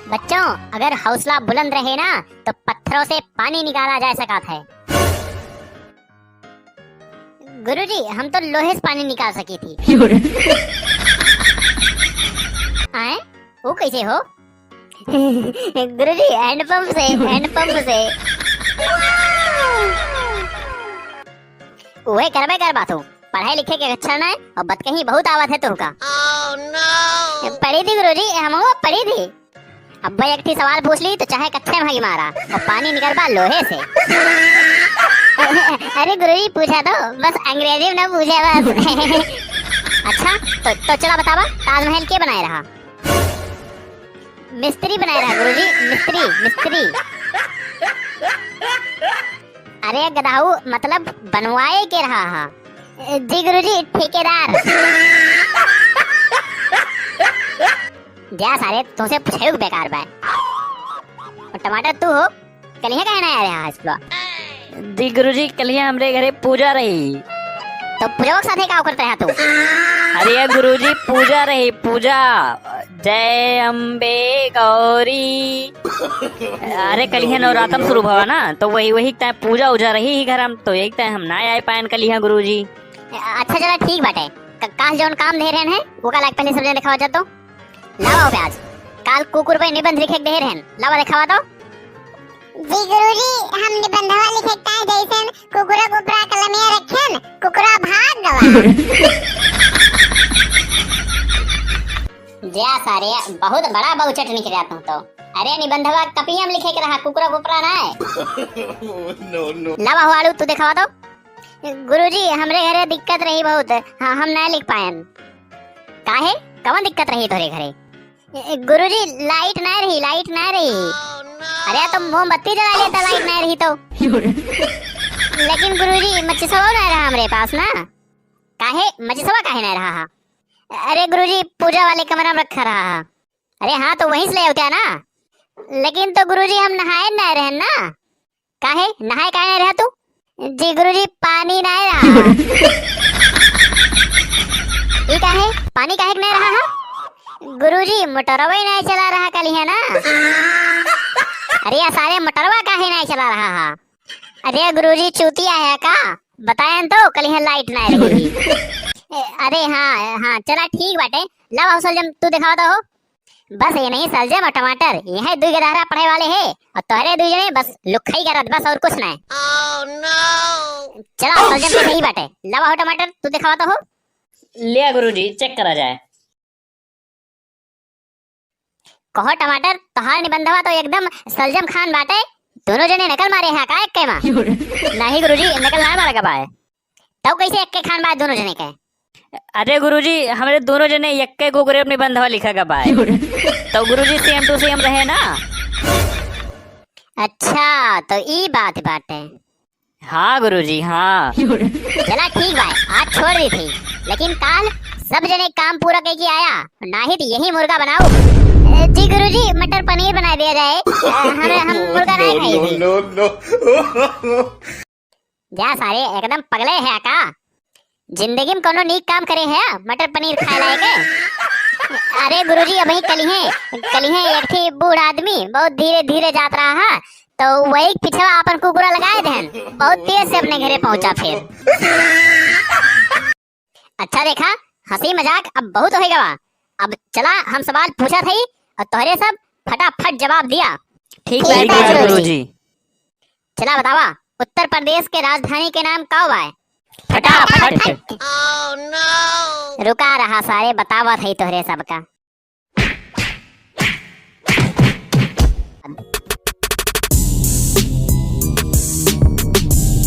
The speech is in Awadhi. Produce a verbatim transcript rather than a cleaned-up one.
बच्चों, अगर हौसला बुलंद रहे ना, तो पत्थरों से पानी निकाला जा सकत है। गुरुजी, हम तो लोहे से पानी निकाल सकी थी। आए? वो कैसे हो? गुरुजी, हैंडपंप से, हैंडपंप से। उहे करबे करबा तू। पढ़ाई लिखे के अच्छा ना है और बतकही बहुत आवत है तुमका। Oh, no! पढ़ी थी गुरुजी, हम वो पढ़ी थी। अब भाई एक ठी सवाल पूछ ली तो चाहे कत्थे भागी मारा और पानी निकलबा लोहे से। अरे गुरुजी, पूछा तो, बस अंग्रेजी में ना पूछे बस। अच्छा, तो, तो चला बतावा, ताजमहल के बनाए रहा? मिस्त्री बनाए रहा गुरुजी, मिस्त्री, मिस्त्री। अरे गधाऊ, मतलब बनवाए के रहा हा। जी गुरुजी, ठेकेदार। जा सारे, तुमसे पूछे बेकार बा। और टमाटर तू हो, कलिया काहे ना आया रहा स्कूल? जी गुरुजी, कलिया हमरे घरे पूजा रही। तो पूजा के साथे का करते रहा तू? अरे गुरुजी, पूजा रही, पूजा। जय अम्बे गौरी। अरे, कलिया नवरातम शुरू भवा ना, तो वही, वही टाइम पूजा उजा रही ही घर हम, तो यही टाइम हम ना आए पाएन कलिया गुरुजी। अच्छा, चला ठीक बाटे। क-, काल जौन काम दे रहन है, वो काल पहले सब जने दिखावा जा तो। लावा हो प्याज, काल कुकुर पे निबंध लिखे के दे रहन, लावा दिखावा तो। जी गुरुजी, हम निबंधवा लिखे के ताई जैसन कुकुरा कुपरा कलमिया रखेन, कुकुरा भाग गवा। जा सारे, बहुत बड़ा बहुचट निकला तू तो। अरे निबंधवा कपिया में लिखे के रहा, कुकुरा कुपरा ना है। No, no। लावा हो आलू, तू दिखावा तो। गुरुजी, हमरे घरे दिक्कत रही बहुत, हाँ, हम ना लिख पाएन। काहे? कवन दिक्कत रही तोरे घरे? ए, गुरुजी, लाइट ना रही, लाइट ना रही। अरे, तो मोमबत्ती जला लेता, लाइट ना रही तो। लेकिन गुरुजी, मचिसवा ना रहा हमरे पास ना। काहे? मचिसवा काहे ना रहा हा? अरे गुरुजी, पूजा वाले कमरा में रखा रहा हा। अरे हाँ, तो वहीं से ले होते ना। लेकिन तो गुरुजी, हम नहाए ना रहे ना। काहे? नहाए काहे नाय रहा तू? जी गुरुजी, पानी नाय रहा। ई काहे? पानी काहे के नाय रहा हा? गुरुजी, मोटरवा ही नाय चला रहा कलिया ना। अरे या सारे, मोटरवा काहे नाय चला रहा हा? अरे गुरुजी, चूतिया है का? बताएन तो, कलिया लाइट नाय रही। ए, अरे हाँ, हाँ, चला ठीक बाटे। लावा हो सलजम, तू दिखावा तो हो। बस ये नहीं सलजम और टमाटर, ये है दुई गदहरा पढ़े वाले है और तोहरे दुई जने बस लुखई करत बस और कुछ नहीं। Oh, no! चला सलजम के सही बाटे, लावा हो टमाटर, तू दिखावा तो हो। लिया गुरुजी, चेक करा जाए। कहो टमाटर, तोहार निबंधवा तो एकदम सलजम खान बाटे, दोनों जने नकल मारे हैं का एक्के मा? नहीं गुरुजी, नकल ना मारा गवा है। तब कैसे एक्के खान बा दोनों जने के? अरे गुरुजी, हमरे दोनों जने एक्के कुकुरे अपनी बंधवा लिखा गवा है। तो गुरुजी, same to same रहे ना। अच्छा, तो ई बात बाटे। हाँ गुरुजी, हाँ। चला ठीक बा, आज छोड़ दी थी, लेकिन काल सब जने काम पूरा करके आया, नाही तो यही मुर्गा बनाओ। ए, जी गुरुजी, मटर पनीर बना दिया जाए। ए, हमें, हम मुर्गा नहीं खाई थी। No, no, no। जा सारे, एकदम पगले है का? जिंदगी में कोनो नीक काम करे है, मटर पनीर खाए लायक है? अरे गुरुजी, अबही कलिहे, कलिहे एक ठे बूढ़ आदमी बहुत धीरे धीरे जात रहा है, तो वही पिछवा अपन कुकुरा लगाए देहन, बहुत तेज से अपने घरे पहुंचा फिर। अच्छा देखा, हंसी मजाक अब बहुत होई गवा। अब चला, हम सवाल पूछा थई और तोहरे सब फटाफट जवाब दिया। ठीक ठीक बा बा गुरुजी। गुरुजी। चला बतावा, उत्तर प्रदेश के राजधानी के नाम का बा? फटाफट। Oh, no! रुका रहा सारे, बतावत है तोहरे सबका।